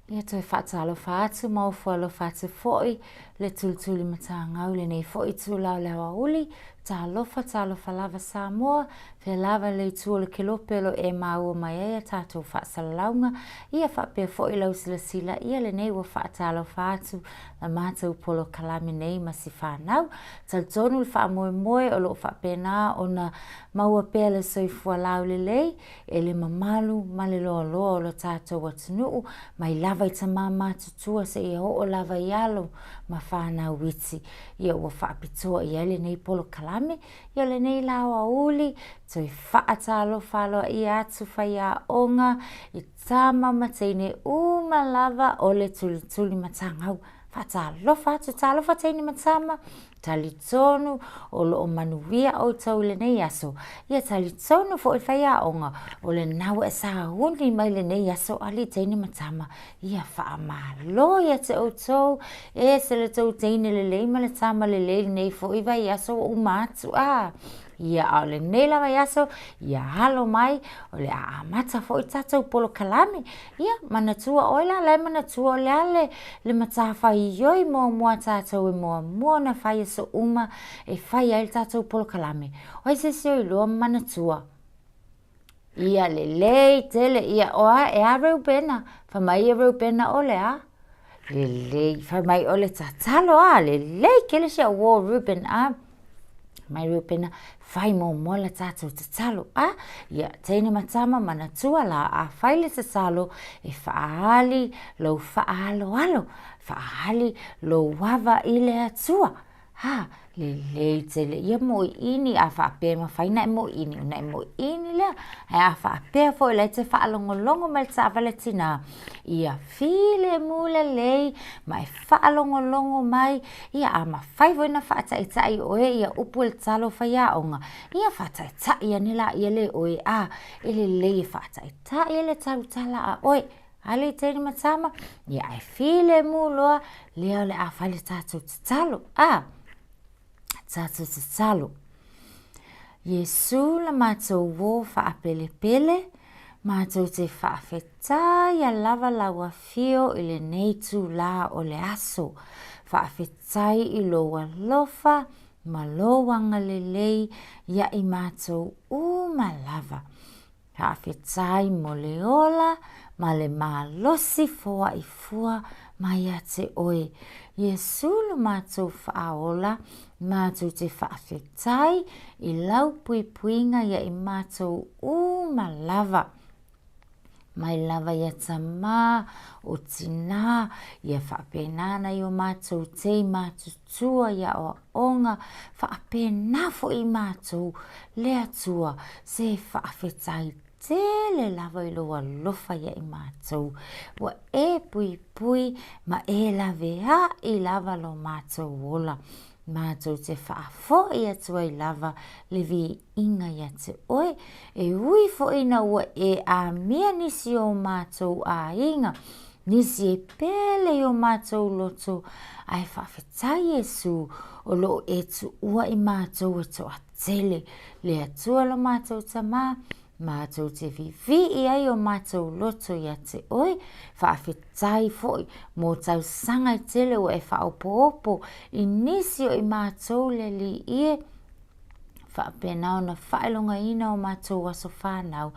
Ia toe faatalofa atu ma ofo alofa atu foi le tulituli matagau lenei foi itula o le aoauli. Talofa, talofa lava Samoa, fea lava le itu o le kelope o lo o e maua mai ai a tatou faasalalauga. Ia faapea foi lau silasila ia lenei ua faatalofa atu la matou polokalame nei ma si fanau. Talitonu le faamoemoe o lo o faapena ona maua pea le soifua laulelei e le mamalu ma le loaloa o lo tatou atunuu, mai lava i tama matutua seia oo lava i alo ma fanau iti. Ia ua faapitoa i ai lenei polokalame, ia lenei la aoauli, toe faatalofa aloaia atu faiaoga i tama ma teine uma lava o le tulituli matagau. Faatalofa atu, talofa teine ma tama, Talitonu o lo o manuia outou i lenei aso, ia talitonu foi faiaoga o lena ua e sauni mai lenei aso alii teine ma tama, ia faamalo ia te outou, ese le tou teine lelei ma le tama lelei lenei foi vaiaso ua uma atu a. Ia a o lenei la vaiaso, ia alo mai o le a amata foi tatou polokalame. Ia, manatua ʻoe la, la e manatua o le a le, le matafaioi muamua a tatou e muamua ona fai aso uma e fai ai le tatou polokalame. O ai se isi o iloa ma manatua? Ia lelei tele, ia o a, e a Reubena? Fai mai ia Reubena o le a? Lelei, fai mai o le tatalo a, lelei tele si au uō Reuben a. Mai Reubena, fai muamua la tatou tatalo a. Ia, teine ma tama, manatua la, a fai le tatalo, e faaali lou faaaloalo, faaali lou ava i le Atua. Ha, lelei tele ia moiini, a faapea e mafai ona e moiini, ona e moiini lea. Ae a faapea foi o la e te faalogologo mai i le taavale a tinā, ia filemu lelei ma e faalogologo mai, ia a mafai foi ona faataitai oe ia upu o le talo faiaoga, ia faataitai ane laia le oe a, e lelei e faataitai le tautala a oe. Alii teine ma tama, ia ae filemu loa lea o le a fai le tatou tatalo. A, tatou tatalo. Iesu la matou uō faapelepele, matou te faafetaia lava lau afio i lenei itulā o le aso. Faafetai i lou alofa ma lou agalelei ia i matou uma lava. Faafetai mo le ola ma le malosi foai fua mai ia te oe. Iesu lo matou faaola, matou te faafetai i lau puipuiga ia i matou uma lava. Mai lava ia tamā o tinā, ia faapena nai o matou tei matutua i aoaoga, faapena foi i matou le Atua, se faafetai tele lava i lou alofa ia i matou, ua e puipui ma e laveai lava lo matou ola. Matou te faafoi atu ai lava le viiga ia te oe, e ui foi ina ua e amia nisi o matou aiga, nisi e pele i o matou loto, ae faafetai Iesu o lo o e tuua i matou e toatele, le Atua lo matou Tamā, Matou te vivii ai o matou loto ia te oe, faafetai foi mo tausaga e tele ua e faaopoopo i nisi o i matou le Alii e faapena ona faailogaina o matou aso fanau,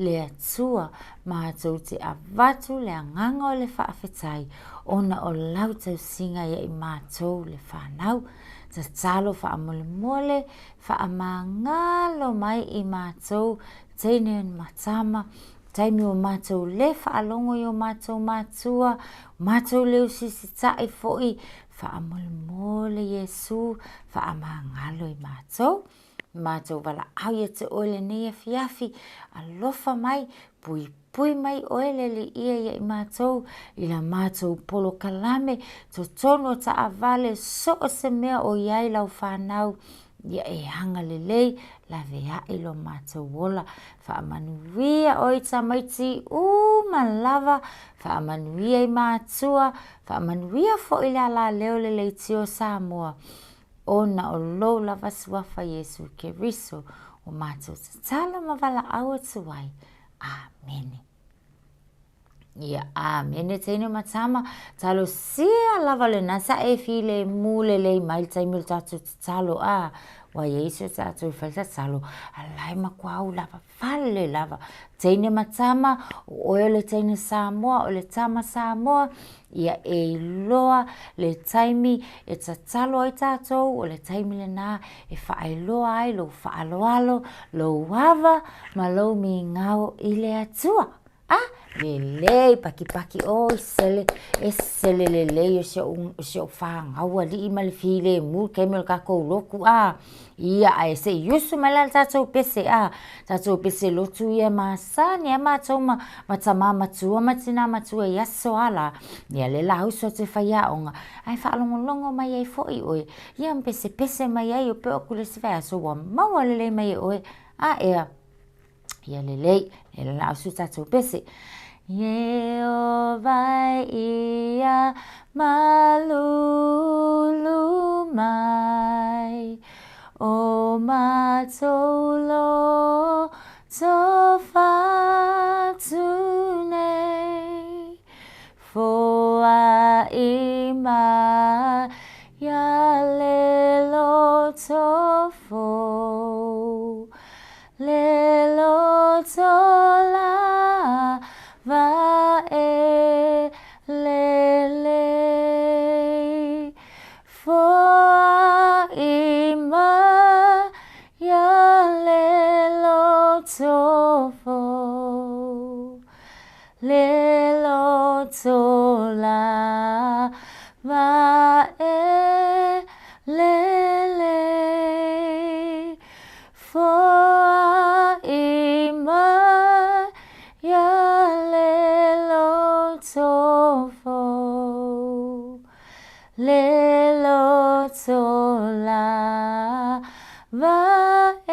le Atua, matou te avatu le agaga o le faafetai ona o lau tausiga ia i matou le fanau. Tatalo faamolemole Faamagalo mai i matou teine ma tama, taimi o matou le faalogo i o matou matua, matou le usisita'i foi, faamolemole Iesu, faamagalo i matou. Matou valaau ia te oe lenei afiafi, alofa mai, puipui mai oe le Alii ia i matou, i la matou polokalame, totonu o taavale, so o se mea o i ai lau fanau, ia e agalelei, laveai lo matou ola. Faamanuia oe i tamaiti uma lava, faamanuia i matua, faamanuia foi le alaleo le leitio o Samoa, ona o lou lava suafa Iesu Keriso ua matou tatalo ma valaau atu ai. Amene. Ia, amene teine ma tama, talosia lava lena sa e filemu lelei mai le taimi o le tatou tatalo, a, ua i ai si o tatou e fai le tatalo, a o la e matua ulavalave lava. Teine ma tama, o oe o le teine Samoa, o le tama Samoa, ia e iloa le taimi e tatalo ai tatou, o le taimi lena e faailoa ai lou faaaloalo, lou ava ma lou migao i le Atua. A, lelei pakipaki, oi sele, ese le lelei o si o'u fanau alii ma le filemu i le taimi o le tatou lotu a. Ia, ae se i usu mai la i le tatou pese a, tatou pese lotu ia e masani lava matou ma tamā matua ma tinā matua i aso lava la, ia lea o le a usu atu e faiaoga, ae faalogologo mai ai foi oe, ia ma pesepese mai ai, e oo atu i le isi vaiaso ua maua lelei mai e oe, a ea? Ia lelei, o lea o le a usu le tatou pese. Ieova ia malulu mai, O matou loto faatune, Foai mai ia le loto fou, Le loto lava e lelei. Foai mai ia le loto fou, Le loto lava e lelei. Foai mai ia le loto fou, Le loto lava e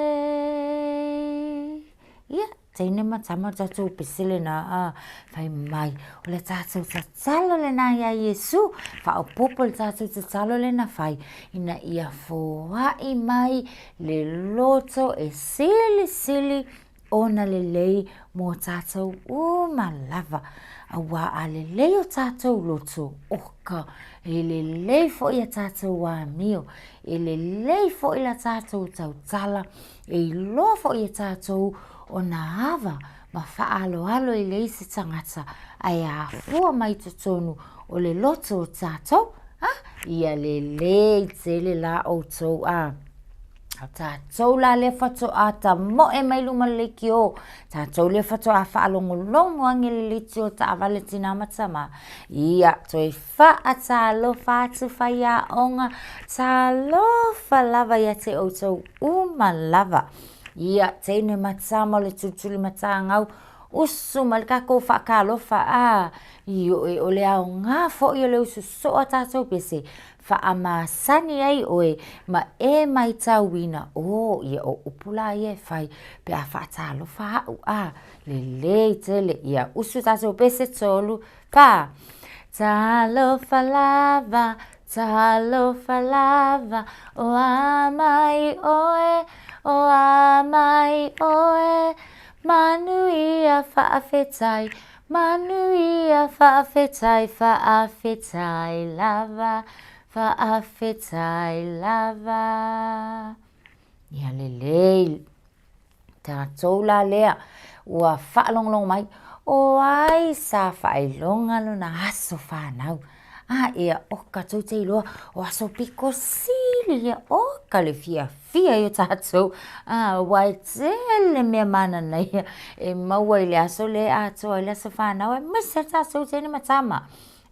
lelei. Ia, teine ma tama o le tatou pese lena, a, fai mai, o le tatou tatalo lena iā Iesu, faaopoopo i le tatou tatalo lea na fai, ina ia foai mai le loto e silisili ona lelei mo tatou uma lava. Aua a lelei o tatou loto, oka, e lelei foi a tatou amio, e lelei foi la tatou tautala, e iloa foi e tatou ona ava ma faaaloalo i le isi tagata ae afua mai totonu o le loto o tatou. A, ia lelei tele la outou a. O tatou la lea faatoa tamoe mai luma o le leitio, tatou lea faatoa faalogologo ane i le leitio taavale a tina ma tama, ia toe faatalofa atu faiaoga, talofa lava ia te outou uma lava. Ia, teine ma tama o le tulitulimatagau, usu mai le tatou faatalofa, a, ioe, o le aoga foi o le usu soo a tatou pese, faamasani ai oe ma e matauina, o, ia o upu la ia e fai pe a faatalofa au, a, lelei tele. Ia usu tatou pese, tolu, fa. Talofa lava, talofa lava, o a mai oe, o a mai oe, manuia faafetai, Manuia faafetai, faafetai lava, faafetai lava. Ia lelei, tatou la lea ua faalogologo mai, o ai sa faailoga lona aso fanau? A ea, oka tou te iloa, o aso pito sili ia, oka le fiafia. fiafia ai o tatou, aua e tele mea mananaia e maua i le aso lea e atoa ai le aso fanau, aemaise lava tatou teine ma tama.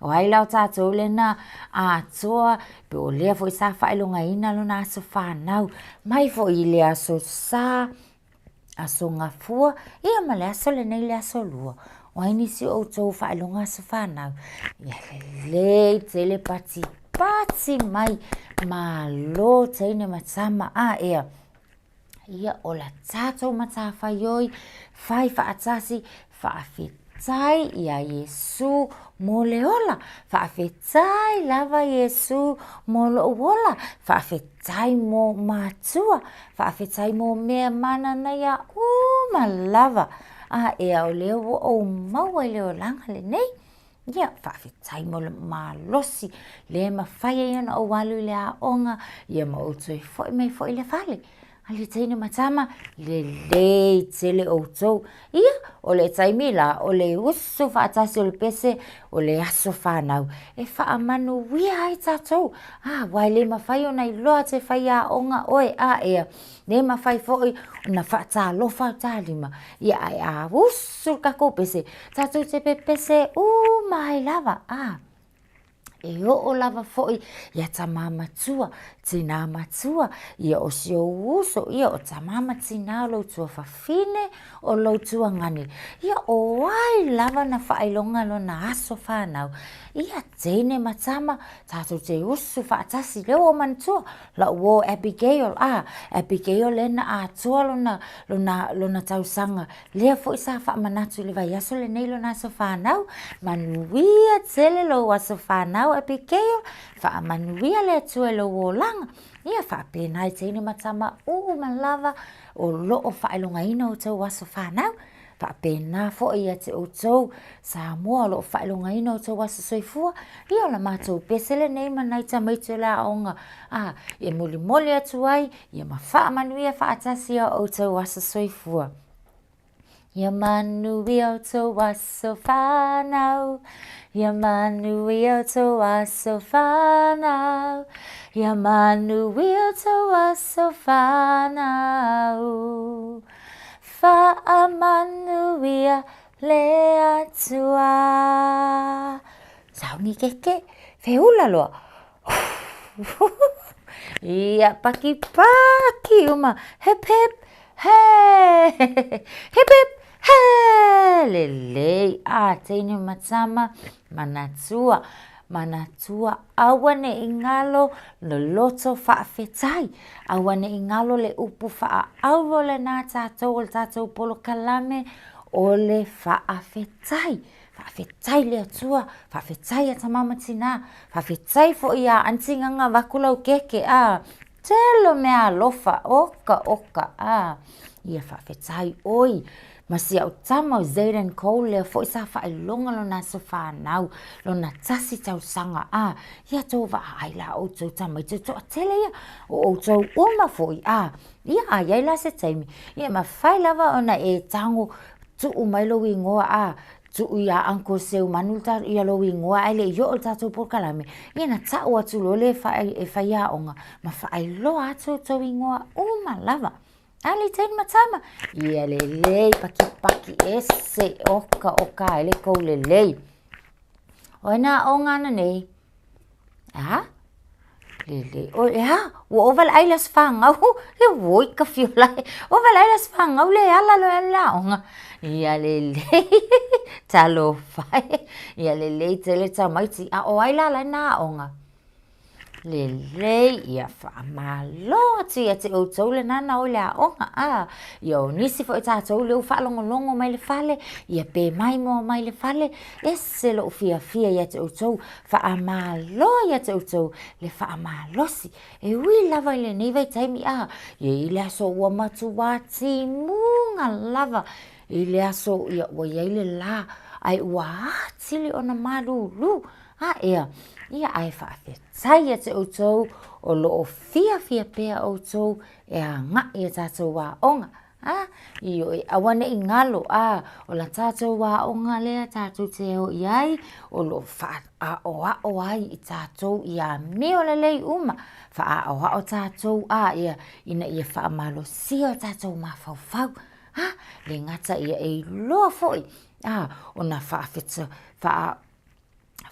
O ai la o tatou lea na atoa, po o lea foi sa faailogaina lona aso fanau, mai foi i le aso Sa, Aso Gafua, ia ma le aso lenei le aso Lua. O ai nisi o outou faailoga aso fanau? Ia lelei tele patipati mai, malo teine ma tama, a ea, ia o la tatou matafaioi, fai faatasi, faafetai iā Iesu mo le ola, faafetai lava Iesu mo lo'u ola, faafetai mo matua, faafetai mo mea mananaia uma lava. a ea o lea ua ou maua i le olaga lenei. Ia, faafetai mo le malosi lea e mafai ai ona ou alu i le aoga, ia ma ou toe foi mai foi i le fale. A le teine ma tama, lelei tele outou. Ia, o le taimi la, o le usu faatasi o le pese, o le aso fanau, e faamanuia ai tatou. A, aua e le mafai ona iloa atu e faiaoga oe, a ea, le mafai foi ona faatalofa o ta lima, ia ae a usu le tatou pese, tatou te pepese uma ai lava, a. E oo lava foi ia tama matua, tina matua, ia o si ou uso, ia o tama ma tina o lou tuafafine, o lou tuagane, ia o ai lava na faailoga lona aso fanau, ia teine ma tama, tatou te usu faatasi, lea ua ou manatua, lau uo Abigail, a, Abigail lea na atoa lona, lona, lona tausaga, lea foi sa faamanatu i le vaiaso lenei lona aso fanau, manuia tele lou aso fanau Abigail, faamanuia le Atua i lou olaga. Ia faapena i teine ma tama uma lava o lo o faailogaina outou aso fanau. Faapena foi ia te outou Samoa o lo o faailogaina outou aso soifua, ia o la matou pese lenei ma nai tamaiti o le aoga a e molimoli atu ai ia ma faamanuia faatasi a outou aso soifua. Ia manuia outou aso fanau, ia manuia outou aso fanau, ia manuia outou aso fanau. Faamanuia le Atua. Sauni keke, feula loa. Ia paki paki uma, hip hip, he! Hip hip, he! Lelei a teine ma tama, manatua, manatua aua ne i galo le loto faafetai, aua ne i galo le upu faaauro lena a tatou o le tatou polokalame o le faafetai. Faafetai i le Atua, faafetai ia tama ma tina, faafetai foi ia aunty Gaga vaeatu lau keke a, tele o mea alofa, oka oka a, ia faafetai oi ma si au tama o Zayden Cole lea foi sa faailoga lona aso fanau, lona tasi tausaga a, ia tou vaai la outou tamaiti o le toatele ia, o outou uma foi a, ia a i ai la se taimi, ia e mafai lava ona e tago tuu mai lou igoa a, tuu ia Uncle Seumanu ia lou igoa ae le i oo i le tatou polokalame, ia ona tau atu loa lea e faiaoga ma faailoa atu outou igoa uma lava. A le teine ma tama, ia lelei pakipaki ese oka oka ai le kou lelei. O ai nā aoga ana nei? A? Lelei. O, e a? Ua ova le ai le aso fanau. E oi ka fiola e. Ova le ai le aso fanau le ala loa e alu i le aoga. Ia lelei. Talofa e. Ia lelei tele tamaiti. A o ai la la e nā aoga? Lelei, ia faamalo atu ia te outou le nana o le aoga, a, ia o nisi foi o tatou lea ua faalogologo mai le fale, ia pe maimoa mai le fale, ese lou fiafia ia te outou, faamalo ia te outou le faamalosi. E ui lava i lenei vaitaimi, a, e i ai le aso ua matua timuga lava i le aso ia ua i ai le la, ae ua atili ona malulu. A ea, ia ae faafetai ia te outou o lo o fiafia pea outou e agaʻi ia tatou aoga. A, ioe, aua ne i galo, a, o la tatou aoga lea tatou te o i ai, o lo o faaaʻoaʻo ai i tatou i amio lelei uma, faaaʻoaʻo tatou, a ia, ina ia faamalosia o tatou mafaufau, a, le gata ia e iloa foi, a, ona faafeta, faa,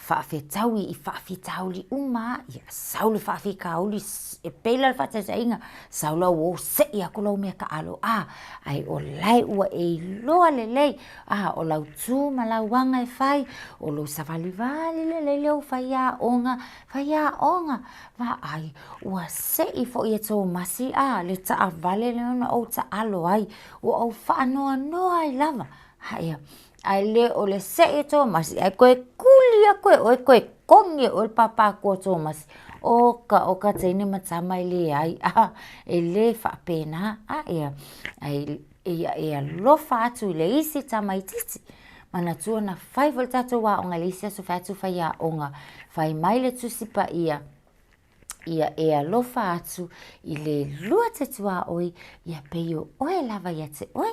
faafetaui i faafitauli uma, ia sau le faafitauli, e pei la o le faataitaiga, sau lau uo seʻi atu lau meataalo, a, ae o la e ua e iloa lelei, a, o lau tu ma lau aga e fai, o lou savalivali lelei lea o faiaoga, faiaoga, vaai, ua seʻi foi e Tomasi, a, le taavale lea na ou taalo ai, ua ou faanoanoa ai lava, a ia, Ae le o le seʻi o Tomasi, ae toe kuli aku e ʻoe, toe kogi e ʻoe le pāpākua o Tomasi. Oka oka teine ma tama e leai, a, e le faapena, a ia, ae. Ia e alofa atu i le isi tamaitiiti. Manatua na fai foi le tatou aoga i le isi aso fai atu faiaoga, fai mai le Tusi Paia, ia e alofa atu i le lua te tuaoi, ia pei o oe lava ia te oe.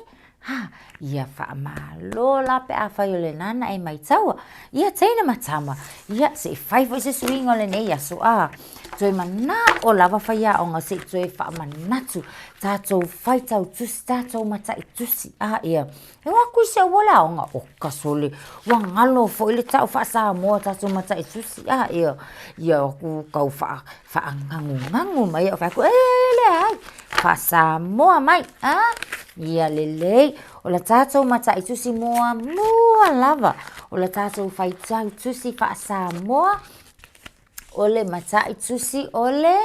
Ha, ia faamalo la pe afai o lena na e maitaua. Ia teine ma tama, ia se i fai foi se suiga o lenei aso, a, toe manao lava faiaoga se i toe faamanatu tatou faitau tusi, tatou matai tusi, a ia, e o atu i se auala aoga, oka sole, ua galo foi le tau faa-Samoa o tatou matai tusi, a ia, ia o atu tau faanagunagu mai au fai atu, e leai, faa-Samoa mai, a, ia lelei, o le tatou matai tusi muamua lava, o le tatou faitau tusi faa-Samoa, o le matai tusi o le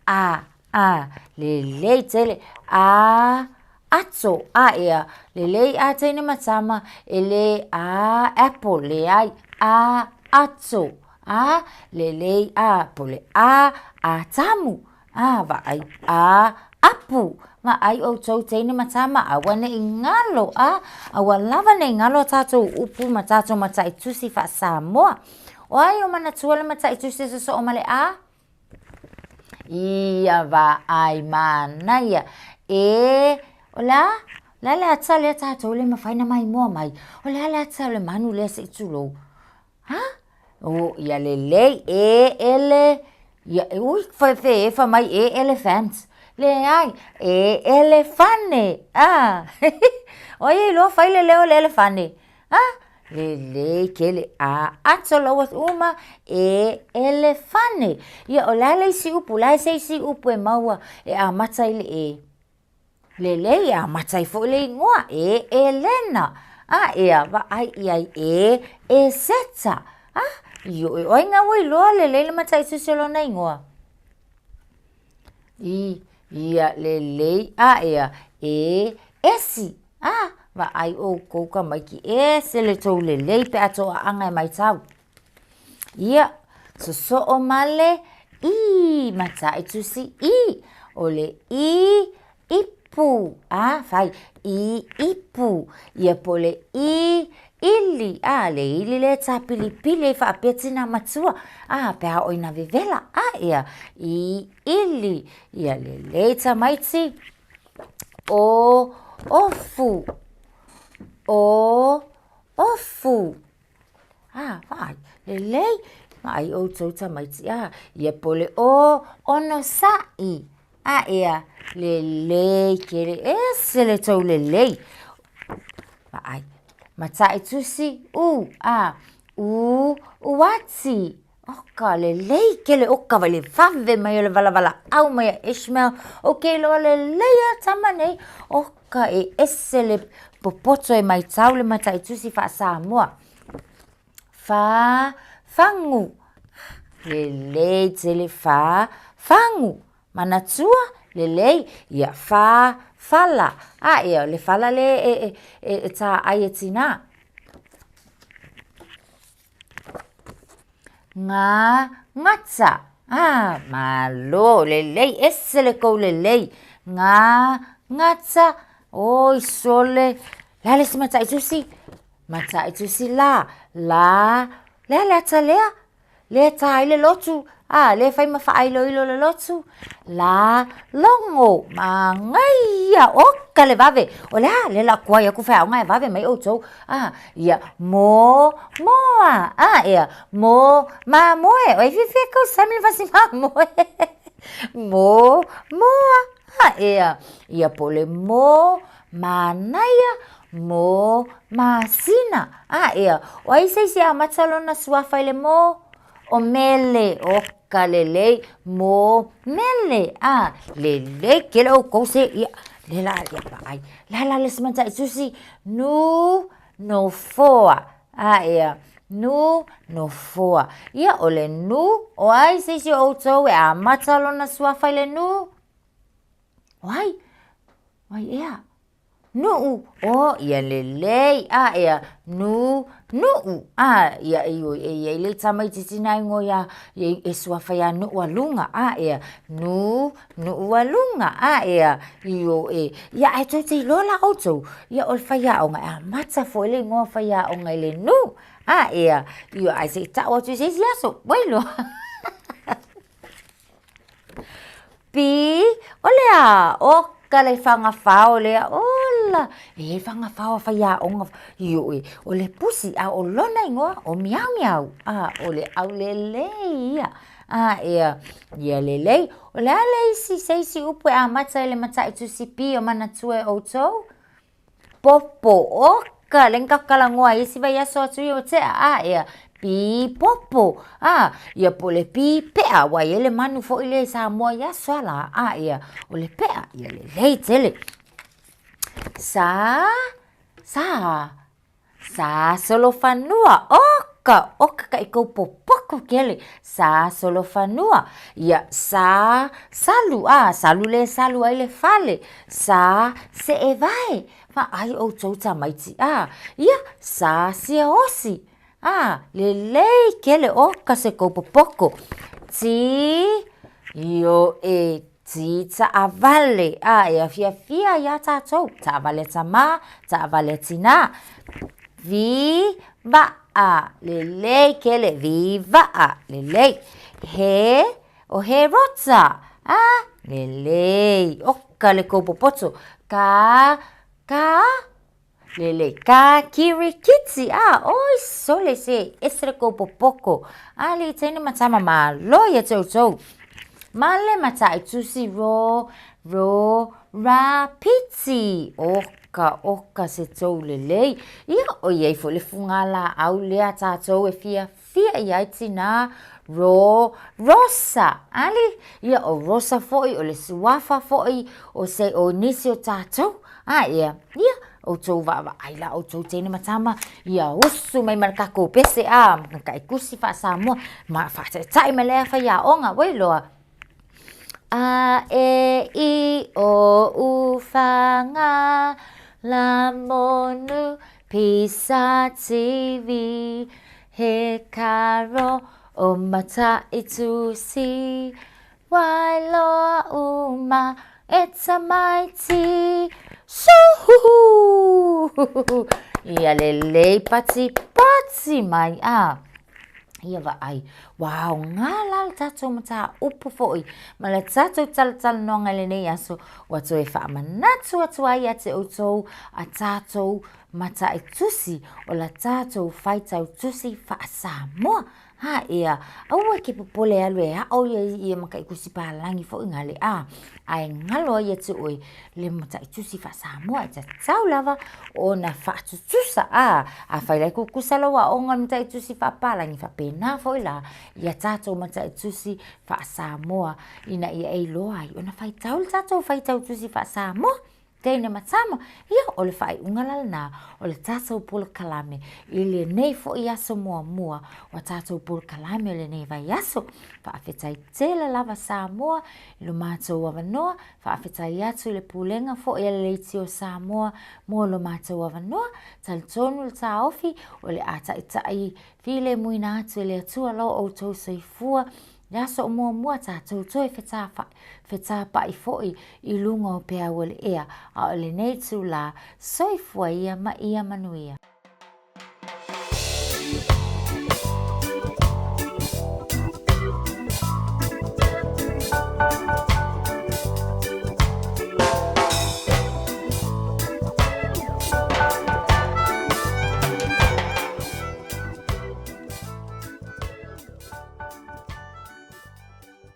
a, a, lelei tele, a, ato, a ea, lelei a teine ma tama, e le a, apple, leai, a, ato, a, lelei a, po o le a, Atamu, a, vaai, a, apu, vaai outou teine ma tama, aua ne i galo, a, aua lava ne i galo a tatou upu ma tatou matai tusi faa-Samoa. O ai o manatua le matai tusi e sosoo ma le a? Ia vaai manaia, e, o le a? O le a le ata lea tatou e le mafai ona maimoa mai? O le a le ata o le manu lea se i tulou? A, o, ia lelei, e ele, ia, ui, feefa mai e elephant. Leai, e elefane, a, o ai e iloa fai le leo o le elefane? A, lelei tele, a ato laua uma, e elefane. Ia, o le a le isi upu, o le a se isi upu e maua e amata i le e? Lelei, e amata ai foi le igoa, e Elena. A ea, vaai i ai, e Eseta. A, ioe, o ai na ua iloa lelei le matai tusi o lona igoa? I, ia, lelei, a ea, e Esi. A, vaai oukou tamaiti, ese le tou lelei pe a tou aaga e maitau. Ia, sosoo ma le i, matai tusi i, o le i, ipu, a, fai, i, ipu, ia po o le i, ili, a, le ili lea e tapilipili ai faapea tina matua, a, pe a oo ina vevela, a, ia, i, ili, ia lelei tamaiti, o, ofu, o, ofu. A, vaai, lelei, vaai outou tamaiti, a, ia po o le o, onosa'i, a ea, lelei tele, ese le tou lelei. Vaai, matai tusi, u, a, u, uati, Oka lelei tele, oka vaai le vave mai o le walawalaau mai a Ishmael, ou te iloa lelei lava tama nei, oka e ese le popoto e maitau le matai tusi faa-Samoa. Fa, fagu, lelei tele fa, fagu, manatua, lelei, ia fa, fala, a ia o le fala lea e taai e tina. Ngā ngata. Ah, malo, lelei, ese le kou lelei. Ngā ngata, oi sole. Le a le isi matai tusi? Matai tusi la, la, le a le ata lea? Lea e tā ai le lotu, a, lea e fai ma faailoilo le lotu. La, logo, manaia, oka le vave. O le a? Lea o le a tuai atu faiaoga ae vave mai outou. A, ia, mo, moa, a, ea, mo, mamoe. O ai fiafia e tausami i le fasi mamoe? Mo, moa, a, ea, ia po o le mo, manaia, mo, masina. A, ea, o ai se isi e amata lona suafa i le mo? O Mele, oka lelei, mo Mele, a, lelei tele outou se, ia, lea la, ia, vaai, le a la le isi matai tusi, nu, nofoa, a, ea, nu, nofoa. Ia, o le nu, o ai se isi o outou e amata lona suafa i le nu? O ai? O ai ea? Nuʻu, o, ia lelei, a, ea, nu, Nuʻu, a, ia e ioi e iai le tamaititi na ingoa ia, e suafa ia Nuʻualuga, a, ea, Nu, Nuʻualuga, a, ea, ioe, ia ae tou te iloa la ʻoutou, ia o le faiaoga e amata foi le igoa faiaoga i le Nu, a, ea, ioe, ae se i tau atu i se isi aso, ua iloa. Pi, o le a? Oka le fagafao lea, ola! E i ai fagafao a faiaoga, ioe, o le pusi, a o lona igoa, o Miaomiao, a o le aulelei ia, a ea, ia lelei. O le a le isi, se isi upu e amata i le mataitusi P o manatua e ʻoutou? Popo, oka, lea na tatou talanoa ai isi vaiaso atu ia ua tea, a ea, pi popo, a, ia po o le pi peʻa, aua e i ai le manu foi lea i Samoa i aso a la, a ea, o le peʻa, ia lelei tele. Sa, sa, sa solofanua, oka, oka ka i kou popoku kele, sa solofanua, ia sa salu, a, salu lea e salu ai le fale, sa seʻevae, vaai ʻoutou tamaiti, a, ia sa siaosi, a, lelei kele, oka se kou popoko, ti, ioe, ti taʻawale, a, e afiafia iā tātou, taʻawale a tamā, taʻawale a tinā, vi, vaʻa, lelei kele, vi vaʻa, lelei, he, ʻO Herota, a, lelei, oka le kou popoto, ka, ka, lelei, ka kirikiti, a, oi sole se, ese le kou popoko, a alii teine ma tama malo ia te outou. Male mataitusi ro, ro, ra, piti, oka, oka se tou lelei. Ia, ʻoiai foi le fugalaau lea a tatou e fia fia i ai tinā ro Rosa, ali, ia ʻo Rosa foi, ʻo le suafa foi o se o nisi o tātou, a ea, ia, ʻoutou vaavaai la ʻoutou teine ma tama, ia usu mai ma le kākou pese, a, ma ka ikusi faa-Samoa, ma faataetae mai lea faiaoga, ua iloa, A, E, I, O, U, Fa, Ga, La, Mo, Nu, Pi, Sa, Ti, Vi, He, Ka, Ro, O, Mataitusi, Wailoa, Uma, E Tamaiti, Suhuhu! Ia lelei patipati mai, a. Ia vaai, ua aoga la le tatou mataupu foi ma le tatou talatalanoaga i lenei aso, ua toe faamanatu atu ai ia te outou a tatou mataitusi o la tatou faitau tusi faa-Samoa. Ha, ea, aua e ke popole e alu e aʻo ia i ia mataitusi palagi foi gale, a, ae galo ai ia te oe le mataitusi faa-Samoa e tatau lava ona faatutusa, a, afai la e kukusa lou aoga i le mataitusi faapalagi, faapena foi la ia tatou mataitusi faa-Samoa ina ia e iloa ai ona faitau le tatou faitau tusi faa-Samoa. Teine ma tama, ia o le faaiuga la lena o le tatou polokalame i lenei foi aso muamua o tatou polokalame o lenei vaiaso. Faafetai tele lava Samoa i lo matou avanoa, faafetai atu i le Pulega foi a le Leitio Samoa mo lo matou avanoa, talitonu le taofi o le a taitai filemuina atu e le Atua lo outou soifua le aso o muamua tatou toe fetapaʻi foi i luga o peau o le ea, a o lenei itulā, soifua ia ma ia manuia.